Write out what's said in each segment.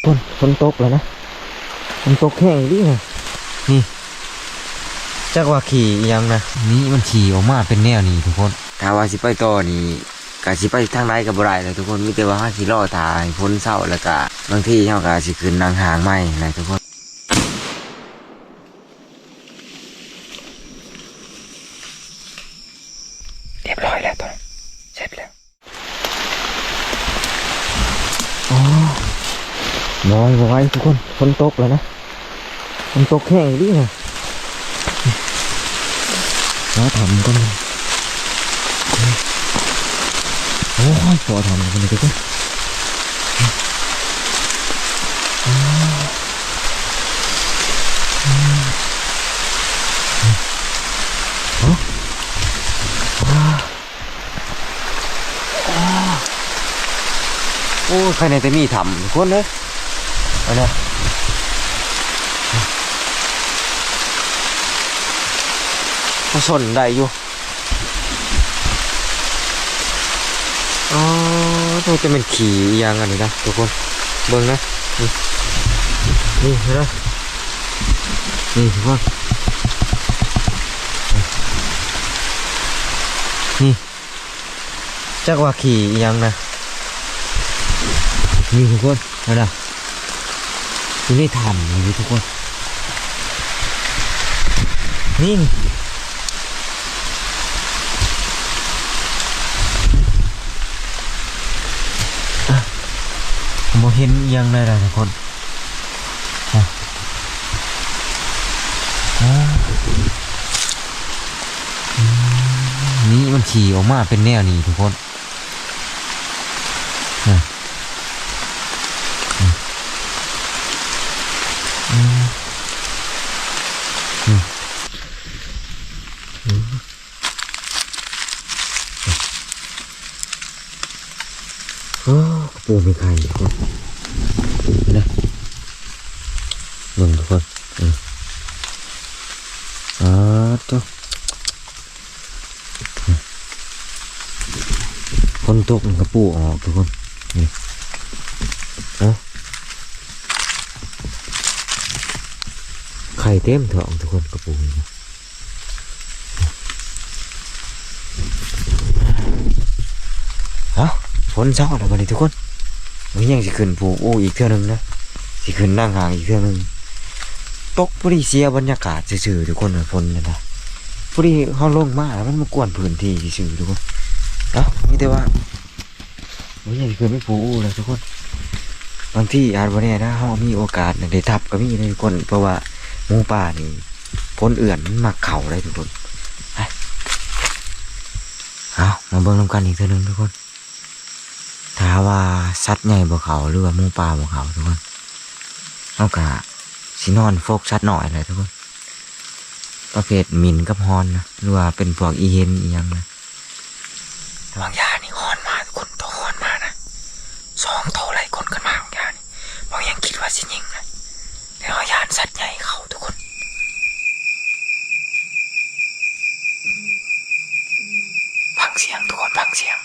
ຄົນ ຝົນຕົກແລ້ວນະ ຝົນຕົກແຮງອີ່ຫຼີນະ. ນີ້ ຈັກວ່າຂີ້ອີ່ຫຍັງນະ ນີ້ມັນຂີ້ອອກມາເປັນແນວນີ້ທຸກຄົນ. ຖ້າວ່າຊິໄປຕໍ່ນີ້ ກະຊິໄປທາງໃດກະບໍ່ໄດ້ແລ້ວທຸກຄົນ, ມີແຕ່ວ່າເຮົາຊິລໍຖ້າໃຫ້ຝົນເຊົາ ແລ້ວກະບາງທີເຮົາກະຊິຂຶ້ນນັ່ງຫ້າງໃໝ່ແຫຼະທຸກຄົນ. ຮຽບຮ້ອຍແລ້ວຕົວນັ້ນ ເສັດແລ້ວ. ອໍ ບໍ່ໄຫວ ບໍ່ໄຫວທຸກຄົນ ຝົນຕົກແລ້ວນະ ຝົນຕົກແຮງອີ່ຫຼີນະ. ຫາຖ້ຳກ່ອນ ໂອ້ຍ ພໍຖ້ຳກ່ອນທຸກຄົນ. ໂອ້ຍ ໃຄແນ່ແຕ່ມີຖ້ຳທຸກຄົນເອີຍ. ອັນນີ້ ພໍຊົນໄດ້ຢູ່. ອໍ ໂຕ ຈະແມ່ນຂີ້ອີ່ຫຍັງອັນນີ້ນະທຸກຄົນ ເບິ່ງນະ ນີ້ ນີ້ເຫັນບໍ່ ນີ້ທຸກຄົນ ນີ້ ຈັກວ່າຂີ້ອີ່ຫຍັງນະ ນີ້ທຸກຄົນ ເຫັນບໍ່ ຢູ່ໃນຖ້ຳນີ້ທຸກຄົນ ນີ້ ອ່ະ ບໍ່ເຫັນອີ່ຫຍັງເລີຍນະທຸກຄົນ. ອ່ະ ອ່າ ອືມ ນີ້ມັນຂີ້ອອກມາເປັນແນວນີ້ທຸກຄົນ. ອືມ ອືມ ອືມ ອືມ ໂອ້ ກະປູມີໄຂ່ທຸກຄົນ ເຫັນນະ ເບິ່ງທຸກຄົນ ເອີ ອາ ໂຕ ຝົນຕົກມັນກະປູອອກທຸກຄົນ ນີ້ ເອົາ ໄຂ່ເຕັມທ້ອງທຸກຄົນ ກະປູນີ້. ເອົ້າ ຝົນເຊົາແລ້ວບັດນີ້ທຸກຄົນ ມື້ນີ້ຊິຂຶ້ນພູອູອີກເທື່ອໜຶ່ງນະ ຊິຂຶ້ນນັ່ງຫ້າງອີກເທື່ອໜຶ່ງ. ຕົກພໍດີເສຍບັນຍາກາດຊື່ໆ ທຸກຄົນ ຝົນຫັ້ນນະ ພໍດີເຮົາລົງມາແລ້ວມັນມາກວນພື້ນທີ່ຊື່ໆ ທຸກຄົນ. ເອົ້າ ມີແຕ່ວ່າ ມື້ນີ້ຊິຂຶ້ນໄປພູອູແລ້ວທຸກຄົນ ບາງທີອາດບໍ່ແນ່ນະ ເຮົາມີໂອກາດໄດ້ດັບກະມີເດ້ທຸກຄົນ ເພາະວ່າໝູປ່ານີ້ ຝົນເອື້ອນມັນມັກເຂົ້າໄດ໋ທຸກຄົນ. ເອົ້າ ມາເບິ່ງນຳກັນອີກເທື່ອໜຶ່ງທຸກຄົນ ຖ້າວ່າສັດໃຫຍ່ບໍ່ເຂົ້າ ຫຼືວ່າໝູປ່າບໍ່ເຂົ້າທຸກຄົນ ເຮົາກະຊິນອນຟົກສັດນ້ອຍແຫຼະທຸກຄົນ ປະເພດໝິ່ນກັບຮ່ອນນະ ຫຼືວ່າເປັນພວກອີ່ເຫັນອີ່ຫຍັງນະ. ບາງຢ່າງນີ້ຮ່ອນມາທຸກຄົນ ໂຕຮ່ອນມານະ ສອງໂຕໄລ່ກົນກັນມາບາງຢ່າງນີ້ ບາງຢ່າງຄິດວ່າຊິຍິງນະ ແຕ່ວ່າຢ້ານສັດໃຫຍ່ເຂົ້າທຸກຄົນ. ຟັງສຽງທຸກຄົນ ຟັງສຽງ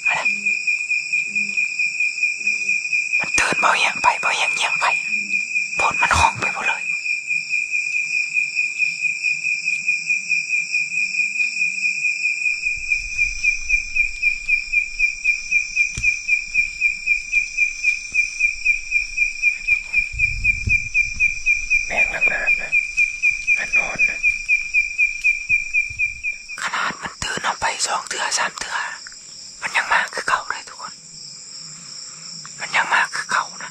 ອັນນັ້ນ ມັນເຕີນເບົາແຮງໄປ ເບົາແຮງຍຽງໄປ ໂພດມັນຮ້ອງໄປໝົດເລີຍ. ແມງລາງນາມນະ ອັນນອນນະ ຂະໜາດມັນຕື່ນເຮົາໄປສອງເທື່ອສາມເທື່ອ ມັນຍັງມາຄືເກົ່າເລີຍທຸກຄົນ ມັນຍັງມາຄືເກົ່ານະ.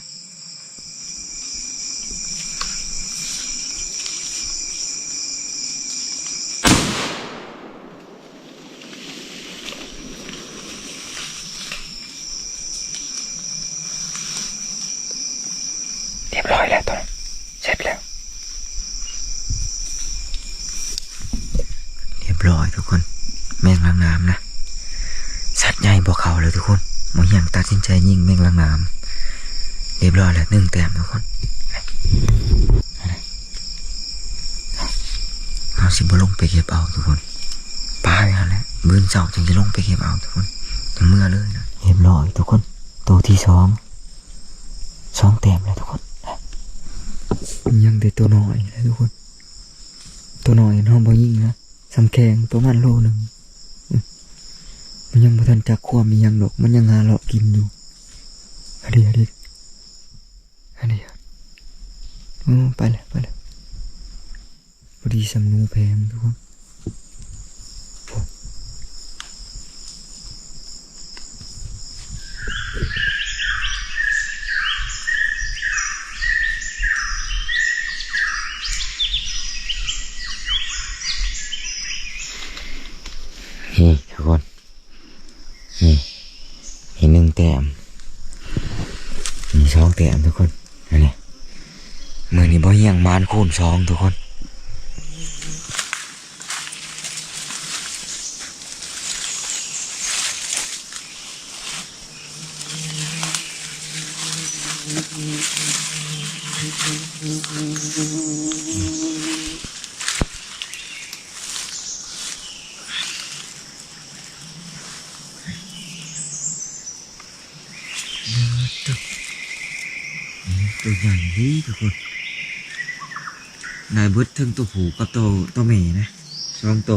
ຮຽບຮ້ອຍແລ້ວຕົວນັ້ນ ເສັດແລ້ວ. ຮຽບຮ້ອຍທຸກຄົນ ແມງລາງນາມນະ ສັດໃຫຍ່ບໍ່ເຂົ້າແລ້ວທຸກຄົນ. ໝໍຮຽງຕັດສິນໃຈຍິງແມງລາງນາມ ຮຽບຮ້ອຍແລ້ວ ໜຶ່ງແຕ້ມທຸກຄົນ. ເຮົາຊິບໍ່ລົງໄປເກັບເອົາທຸກຄົນ ປາໄວ້ຫັ້ນແຫຼະ ມື້ອື່ນເຊົ້າຈຶ່ງຊິລົງໄປເກັບເອົາທຸກຄົນ ຈັ່ງເມືອເລີຍນະ. ຮຽບຮ້ອຍທຸກຄົນ ໂຕທີສອງ ສອງແຕ້ມ. ແຕ່ຕົວນ້ອຍນະທຸກຄົນ ຕົວນ້ອຍເຮົາບໍ່ຍິງນະ ສ່ຳແຂ້ງປະມານໂລໜຶ່ງ. ອືມ ມັນຍັງບໍ່ທັນຈັກຄວາມອີ່ຫຍັງດອກ ມັນຍັງຫາເລາະກິນຢູ່. ອັນນີ້ ອັນນີ້ ອັນນີ້ ໂອ້ ໄປແລ້ວ ໄປແລ້ວ. ພໍດີສ່ຳໜູແພງທຸກຄົນ. ນີ້ທຸກຄົນ ນີ້ ນີ້ໜຶ່ງແຕ້ມ ນີ້ສອງແຕ້ມທຸກຄົນ. ອັນນີ້ ມື້ນີ້ບໍ່ຮຽງໝານຄູນສອງທຸກຄົນ. ໂຕໃຫຍ່ເດ້ທຸກຄົນ ໄດ້ເບິດເຖິງໂຕຜູ້ກັບໂຕ ໂຕແມ່ນະ ສອງໂຕ.